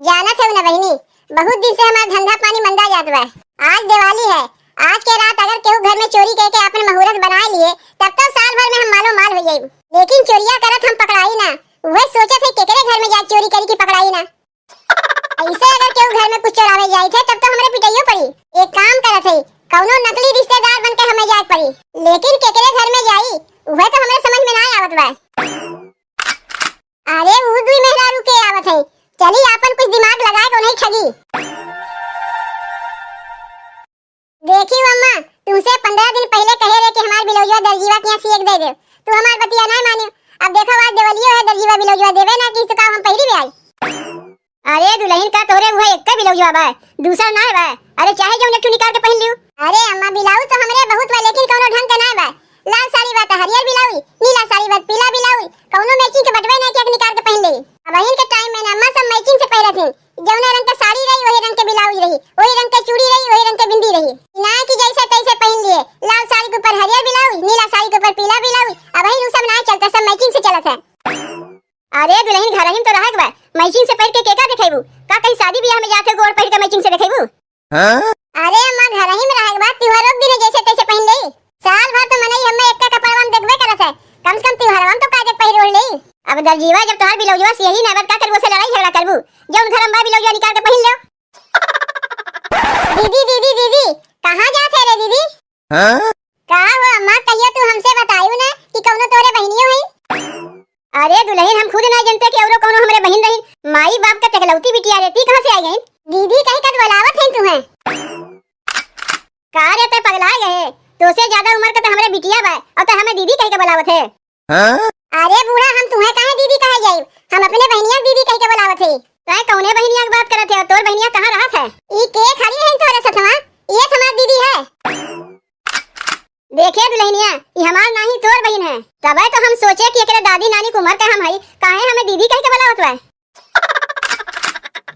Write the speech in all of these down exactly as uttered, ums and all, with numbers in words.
जानत हउ ना बहिनी, बहुत दिन से हमार धंधा पानी मंदा जात बा। आज दिवाली है, आज के रात अगर केहू घर में चोरी कइके आपन मुहूर्त बनाए लिए, तब तो साल भर में हम मालो माल हो जाइब। लेकिन चोरिया करत हम पकड़ाई ना, उहे सोचत है केकरे घर में जाए चोरी करी की पकड़ाई ना। ऐसे अगर केहू घर में कुछ चोरावे जाइत है, तब तो हमरे पिटाइयो पड़ी। एक काम करत है, कउनो नकली रिश्तेदार बन के हमें जाए पड़ी, लेकिन केकरे घर में जाई, उहे तो हमरे समझ में ना आवत बा। अरे, ऊ दुई मेहरारू के आवत है, चली आपन कुछ दिमाग लगाए के उन्हें ठगी। देखी अम्मा, तुमसे पन्द्रह दिन पहिले कहे रहे कि हमार बिलौजवा दर्जीवा के यहाँ सियक दे दे। तू हमार बतिया नाय माने। अब देखो, आज देवलियो है, दर्जीवा बिलौजवा देवे ना कि तो का हम पहिरी भी आई। अरे दुलहिन, का तोरे उहे एक्के बिलौजवा बा, दूसर नाय बा? अरे चाहे जौन एक ठो निकाल के पहिन लियो। अरे अम्मा, बिलाउज तो हमरे बहुत बा, लेकिन कौनो ढंग के नाय बा। लाल साड़ी बा त हरियर बिलाउज, नीला साड़ी बा त पीला बिलाउज, कौनो matching के बटवे नाय कि एक निकाल के पहिन ले। अबहिन के time में ना अम्मा सब matching से पहिरत हिन। जौने रंग के साड़ी रही, वही रंग के बिलाउज रही, वही रंग के चूड़ी रही, वही रंग के बिंदी रही। ना कि जैसे तैसे पहिन लिए, लाल साड़ी के ऊपर हरियर बिलाउज, नीला साड़ी के ऊपर पीला बिलाउज। अबहिन उ सब ना चलता, सब matching से चलत है। अरे दुलहिन, घरहिम तो रहक बा, matching से पहिर के केका देखेबू? का कहीं शादी बियाह में जात हो गोड़ पहिर के matching से देखेबू? हाँ? अरे अम्मा, घरहिम रहक बा, त्योहारों के दिन जैसे तैसे पहिन ले। साल भर तो मनई हमें एक्का कपड़वा में देखबे करत है, कम से कम त्योहारवा में तो कायदे पहिर ओढ़ ले। अब दर्जीवा, जब तोहार बिलौजवा सियही ना बा त का करबू, से लड़ाई झगड़ा करबू? जौन घर में बा बिलौजवा निकाल के पहिन लो। दीदी, दीदी, दीदी, कहाँ जात है रे दीदी? हाँ? का हो अम्मा, कहियो तू हमसे बतायू ना कि कौनो तोरे बहिनियो है? अरे दुलहिन, हम खुद ना जनते कि औरो कौनो हमरे बहिन रही। माई बाप का एकलौती बिटिया रे, ती कहाँ से आई गई? दीदी कही कद बोलावत है तुहे। का रे, ते पगला गए? तोसे ज्यादा उम्र का तो हमरे बिटिया बा और ते हमें दीदी कह के बोलावत है। हाँ? अरे बूढ़ा, हम तुहे काहे दीदी कहे जाई? हम अपने बहिनिया के दीदी कह के बोलावत है। तै कौने बहिनिया के बात करत है? तोर बहिनिया कहाँ रहत है? ई के खड़ी है तोरे सथवा? ये तो हमार दीदी है। देखे दुलहिनिया, ई हमार नाही, तोर बहिन है। तबे तो हम सोचे कि एकरे दादी नानी के उम्र का हम हई, काहे हमें दीदी कह के बोलावत बा?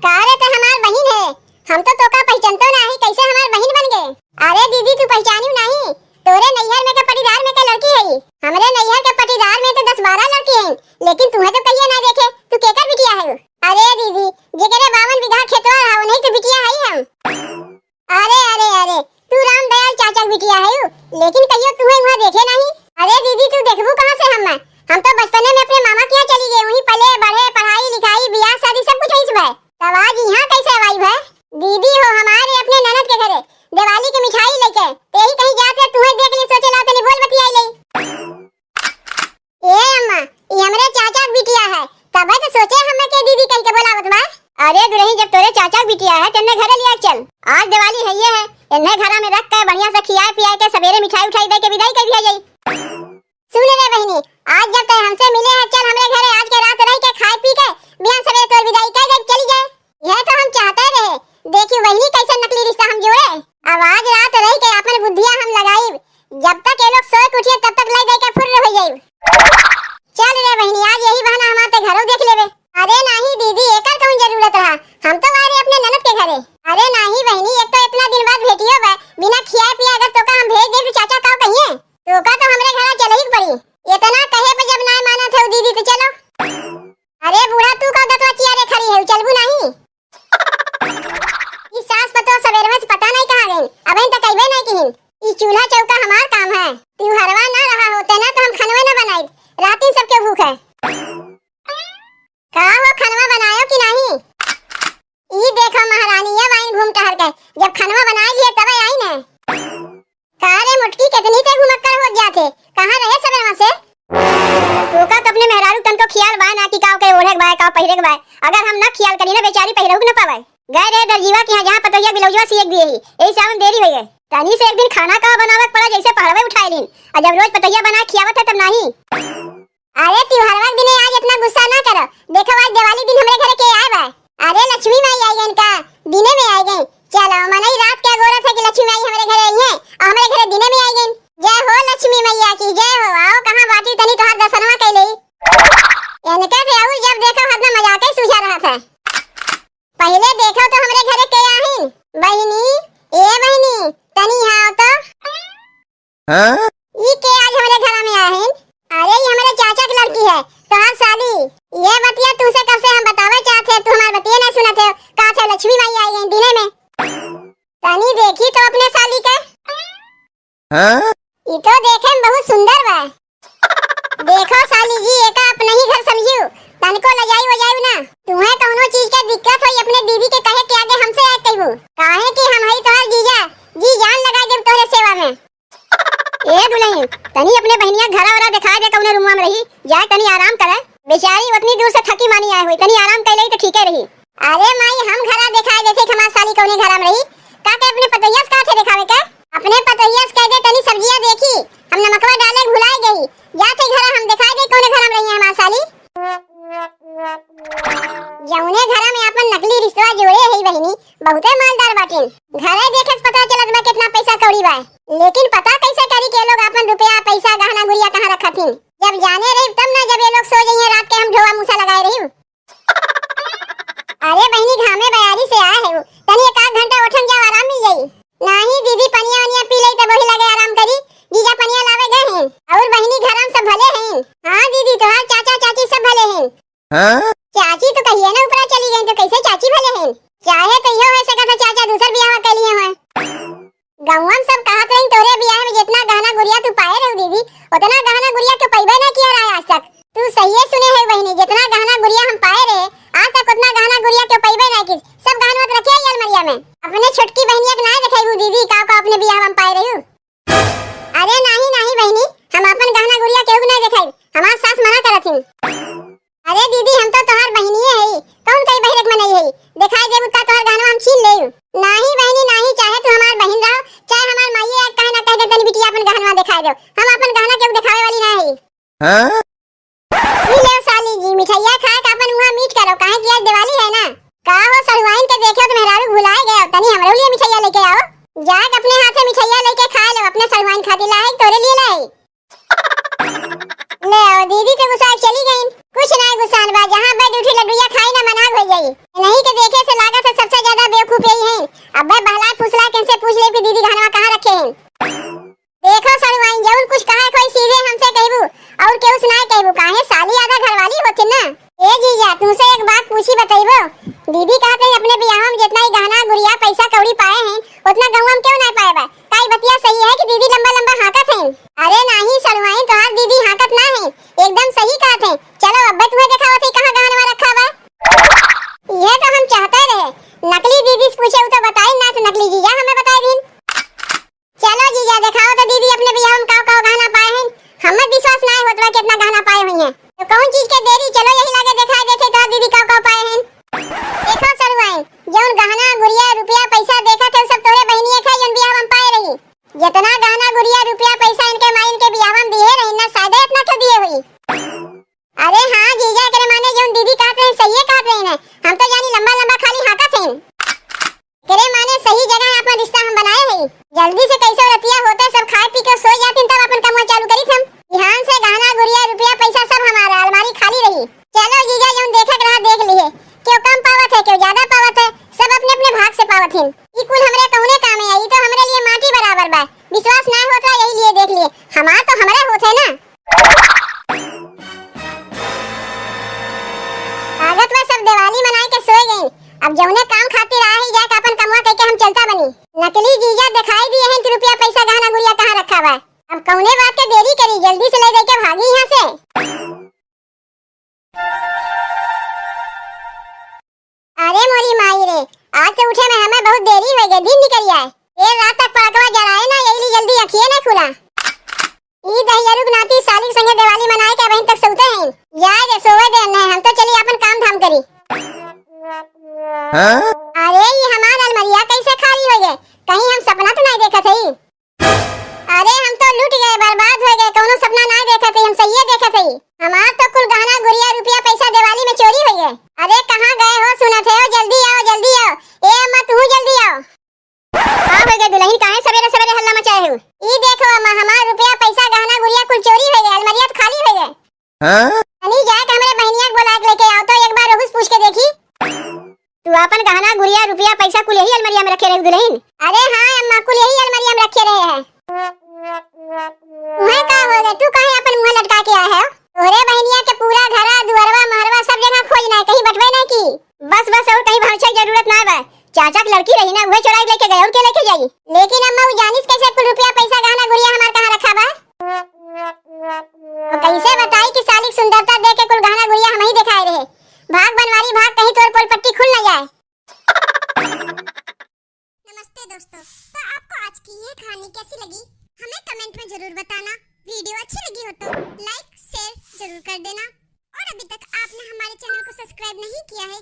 का रे, ते हमार बहिन है, हम तो तोका पहचानतो नाही, कैसे हमार बहिन बन गए? अरे दीदी, तू पहचानियो नाही, तोरे नैहर में के पटीदार में के लड़की है, हमरे नैहर के पटीदार में तो दस बारह लड़की हैं, लेकिन तुहे तो कहिए ना देखे, तू केकर बिटिया है? अरे दीदी, जेकरे बावन बीघा खेतवा रहा, नहीं तो बिटिया है हम। अरे, अरे, अरे, तू रामदयाल चाचा के बिटिया है यू, लेकिन कहियो तुहे वहाँ देखे नहीं। अरे दीदी, तू देखबू कहाँ से हमें? हम तो बचपने में अपने मामा के यहाँ चली गए, वहीं पले, बढ़े, पढ़ाई, लिखाई, बियाह, शादी सब कुछ वहीं से भय। तब आज यहाँ कैसे आई भय? दीदी हो हमारे अपने ननद के घरे दिवाली की मिठाई लेके, ते ही कहीं जाते तुहे देख ले, सोचे ला तनी बोल बतियाई ले। ए अम्मा, ई हमरे चाचा के बिटिया है, तबे तो सोचे हमें के दीदी कह के बोलावत बा। अरे दुलहिन, जब तोरे चाचा के बिटिया है, तेने घरे लिया चल। आज दिवाली है ये है, इन्हें घरा में रख के बढ़िया से खियाए पियाए के सबेरे मिठाई उठाई दे के विदाई कर दिया जाई। सुन रे बहिनी, आज जब तय हमसे मिले है, चल हमरे घरे आज के रात रह के खाए पी के बिहान सबेरे तोर विदाई कर दे, चली जाए। यह तो हम चाहते रहे, देखी बहिनी कैसे नकली रिश्ता हम जोड़े। अब आज रात रह के अपन बुद्धिया हम लगाई, जब तक ये लोग सोए के उठिए तब तक ले दे के फुर्र हो जाई। चल रे बहिनी, आज यही बहाना हमार ते घरो देख लेबे। अरे नाही दीदी, एकर कौन जरूरत रहा, हम तो आए रहे अपने ननद के घरे। अरे नाही बहिनी, एक तो इतना दिन बाद भेटियो बा, बिना खिया पिया अगर तोका हम भेज दे तो चाचा का कहिए? तोका तो हमरे घरा चले ही पड़ी। इतना कहे पे जब ना मानत है दीदी तो चलो। अरे बूढ़ा, तू का दतवा चिया रे खड़ी है, चलबू नाही? ई सास पतोह सवेरवा से पता नहीं कहाँ गइन, अबहिन तक अइबे नहीं किहिन। ई चूल्हा चौका हमार काम है, त्योहारवा ना रहा होते ना तो हम खनवे ना बनाई, रातिन सबके भूख है। का हो, खनवा बनायो कि नहीं? ई देखो महारानी, ये वाइन घूम टहर के, जब खनवा बनाई लिए तबे आई ने। का रे मोटकी, कितनी ते घुमक्कड़ हो जाते, कहाँ रहे सबेरवा से? तोका तो अपने मेहरारू तनको खियाल बा ना कि काव के ओढ़े के बा, काव पहिरे के बा। अगर हम ना खियाल करी ना, बेचारी पहिरहु के ना पावे। गए रहे दर्जीवा के यहाँ, जहाँ पतोहिया बिलौजवा सियक दिए ही, यही से हम देरी हो गए। तनी से एक दिन खाना का बनावे के पड़ा, जैसे पहरवे उठाए लीन। और जब रोज पतोहिया बना के खियावत है तब नहीं। अरे त्योहारवा के दिने आज इतना गुस्सा ना करो, देखो आज दिवाली दिन हमरे घरे के आए बा। अरे लक्ष्मी माई आई गइन का? दिने में आई गइन। चलो मनई रात के अगोरत है कि लक्ष्मी माई हमरे घरे आई है और हमरे घरे दिने में आई गइन। जय हो लक्ष्मी मैया की, जय हो। आओ कहाँ बाटी, तनी तोहार दर्शनवा कैले। इनके से और जब देखो हरदम मजाक ही सूझा रहत है। पहले देखो तो हमरे घरे के आहिन। बहिनी, ए बहिनी, तनी यहाँ आओ तो। हाँ? ई के आज हमरे घर में आहिन? अरे, ई हमरे चाचा के लड़की है। तोहार शादी ये बतिया तुमसे कब से हम बतावे चाहत है, तू हमार बतिये नहीं सुनत है। कहा थे लक्ष्मी माई आई गई दिने में। तनी देखी तो अपने साली के। हाँ? ई तो देखे में बहुत सुंदर बा। देखो साली जी, एका अपने ही घर समझियो, तनको लजाई वजाई ना। तुम्हें कौनो चीज के दिक्कत होई, अपने दीदी के कहे के आगे हमसे आए कहबू, काहे कि हम हई तोहर जीजा, जी जान लगाई देब तोहरे सेवा में। ए दुल्हन, तनी अपने बहिनिया घरा वरा दिखाई दे, कौने रूमवा में रही, जाए तनी आराम करे। बेचारी उतनी दूर से थकी मानी आए हुई, तनी आराम कर लेई तो ठीके रही। अरे माई, हम घरा दिखाई देते कि हमार साली कौने घरा में रही, का के अपने पतोहिया से कहा थे दिखावे के? अपने पतोहिया से कह दे तनी सब्जिया देखी, हम नमकवा डाले भुलाए गई, जाते घरा हम दिखाई दे कौने घरा में रही है हमार साली। जौने घरा में आपन नकली रिश्तवा जोड़े है बहिनी, बहुते मालदार बाटिन। घरे देखे से पता चलत बा कितना पैसा कौड़ी बा, लेकिन पता कैसे करी कि ये लोग आपन रुपया, पैसा, गहना, गुरिया कहाँ रखत हिन? जब जाने रही तब ना, जब ये लोग सो जाइए रात के हम ढोआ मूसा लगाए रही। अरे बहिनी, घामे बयारी से आए है, तनी एक आध घंटा ओठन जाओ, आराम मिल जाई। नाही दीदी, पनिया वनिया पी लई तब वही लगे आराम करी। जीजा पनिया लावे गए हैं। और बहिनी, घर में सब भले हैं? हाँ दीदी, तोहार चाचा चाची सब भले हैं। हाँ? चाची तो कहिए ना ऊपरा चली गई, तो कैसे चाची भले हैं? चाहे तो यो हो सकत है चाचा दूसर बियाह कर लिए हैं। गौवा में सब कहत रही तोरे बियाह में जितना गहना गुरिया तू पाए रहू दीदी, उतना गहना गुरिया के पैबे ना किया रहा आज तक। तू सही सुने है बहिनी, जितना गहना गुरिया हम पाए रहे, आज तक उतना गहना गुरिया के पैबे ना किस। सब गहना तो रखे है अलमारिया में। अपने छोटकी बहिनिया के ना दिखाई दीदी, का का अपने बियाह में पाए रहू। अरे नाही, नाही बहिनी, हम आपन गहना गुरिया केहू के ना देखाई, हमार सास मना करत हिन। अरे दीदी, हम तो तोहार बहिनिये हई, कौन कई बहिरे के मनई हई? देखाई देबू का तोहार गहनवा हम छीन लेब? नाही बहिनी नाही, चाहे तू हमार बहिन रहो, चाहे हमार माइये, एक कहे ना कह दे तनी बिटिया आपन गहनवा देखाई दो, हम आपन गहना केहू देखावे वाली ना हई। हाँ? ई लेव साली जी, मिठाइया खाए के आपन मुँह मीठ करो, काहे कि आज दिवाली है ना। का हो सड़ुआइन के देखे तो मेहरारू भुलाए गए, तनी हमरो लिए मिठाइया लेके आओ। जाए के अपने हाथे मिठाइया लेके खाए लो, अपने सड़ुआइन खातिर लाए, तोरे लिए लाए। ले आओ, दीदी तो गुस्सा चली गई। कुछ ना गुस्सान बा, जहाँ बैठ उठी लड्डुया खाई ना मना हो जाई। नहीं के देखे से लागत है सबसे ज्यादा बेवकूफ यही है। अब बहला फुसला कैसे पूछ ले कि दीदी गहनवा कहाँ रखे हैं? देखो सड़ुआइन, जौन कुछ कहे कोई सीधे हमसे कहबू और केहू से ना कहबू, काहे साली आधा घरवाली होती ना। ए जीजा, तुमसे एक बात पूछी बतैबो? दीदी कहत रही अपने बियाह में जितना ही गहना गुरिया पैसा कौड़ी पाए हैं, उतना गौवा में क्यों ना पाए बा? का ई बतिया सही है कि दीदी लंबा लंबा हाँकत हैं? अरे नाही सड़ुआइन, तोहार दीदी हाँकत ना है, एकदम सही कहत हैं। चलो अब्बे तुम्हें देखावत है कहाँ गहनवा रखा बा। ये तो हम चाहते रहे, नकली दीदी से पूछे उ तो बताई ना, तो नकली जीजा हमें बताई दीन। चलो जीजा, देखाओ तो दीदी अपने बियाह में काव काव गहना पाए हैं। हमें विश्वास ना होत बा कितना गहना पाए हुई हैं। तो कौन चीज के देरी, चलो यही लागे देखाई देते तो दीदी काव काव पाए हैं। देखो सड़ुआइन, जौन गहना, गुरिया, रुपया, पैसा देखत है, सब तोरे बहिनिये के, जौन बियाह में पाए रही। जितना गहना, गुरिया, रुपया, पैसा इनके माई इनके बियाह में दिए रही ना, शायद इतना क्यों दिए हुई। अरे हाँ जीजा, एकरे माने जौन दीदी कहत रही, सहिए कहत रही ना। हम तो जानी लंबा लंबा खाली हाँकत हैं। एकरे माने सही जगह आपन रिश्ता हम बनाए हई। जल्दी से कैसे रतिया होते सब खाए पी के सो जातिन, तब आपन कमवा चालू करीत हम। बिहान से गहना गुरिया रुपया पैसा सब हमारा, अलमारी खाली रही। चलो जीजा, जौन देखे के रहा देख लिए, क्यों कम पावत है, क्यों ज्यादा पावत है, सब अपने अपने भाग से पावत हिन। ई कुल हमरे कौने कामे आई, ई तो हमरे लिए माटी बराबर बा। विश्वास ना होत रहा, यही लिए देख लिए, हमार तो हमरे होत है ना। लागत बा सब दिवाली मनाए के सोए गए। अब जौने काम खातिर आए ही जाके अपन कमवा कइके हम चलता बनी। नकली जीजा दिखाई दिए हैं कि रुपया पैसा गहना गुरिया कहाँ रखा बा। अब कौने बात के देरी करी, जल्दी से ले जाके भागी यहाँ से। अरे मोरी माई रे, आज तो उठे में हमें बहुत देरी हो गई, दिन निकल आए। देर रात तक पड़कवा जराए ना, यही लिए जल्दी अखिए ना खुला। ई दहियरू के नाती साली के संगे दिवाली मनाए के अबहिन तक सोते हैं। जाए दे, सोवे दे, नहीं हम तो चली अपन काम धाम करी। हाँ? अरे ई हमार अलमरिया कैसे खाली हो गए? कहीं हम सपना तो नहीं देखत हई? अरे हम तो लूट गए, बर्बाद हो गए, कौनो सपना ना देखत हई, हम सहिए देखत हई। हमार तो कुल गहना गुरिया रुपया पैसा दिवाली में चोरी हो गए। अरे कहाँ गए हो, सुनत है हो, जल्दी आओ, जल्दी आओ। ए अम्मा तू जल्दी आओ। का हो गए दुल्हन, काहे सवेरे सवेरे हल्ला मचाए हो? ई देखो अम्मा, हमार रुपया पैसा गहना गुरिया कुल चोरी हो गए, अलमरिया तो खाली हो गए। हाँ? तनी जाके हमरे बहनिया के बोला के लेके आओ तो एक बार ओहू से पूछ के देखी। तू आपन गहना गुरिया रुपया पैसा कुल यही अलमरिया में रखे रहे दुल्हन? अरे हाँ अम्मा, कुल यही अलमरिया में रखे रहे हैं। तुम्हें का हो गए, तू काहे अपन मुंह लटका के आए हो? तोहरे बहनिया के पूरा घरा दुआरवा अचानक लड़की रही ना, उहे चोराई लेके गए, और के लेके जाई? लेकिन अम्मा, उ जानिस कैसे कुल रुपया, पैसा, गहना, गुरिया हमार कहाँ रखा बा? तो कैसे बताई कि साली के सुंदरता देख के कुल गहना, गुरिया हम ही दिखाए रहे। भाग बनवारी भाग, कहीं तोर पोल पट्टी खुल न जाए। नमस्ते दोस्तों, तो आपको आज की ये कहानी कैसी लगी, हमें कमेंट में जरूर बताना। वीडियो अच्छी लगी हो तो लाइक, शेयर जरूर कर देना। और अभी तक आपने हमारे चैनल को सब्सक्राइब नहीं किया है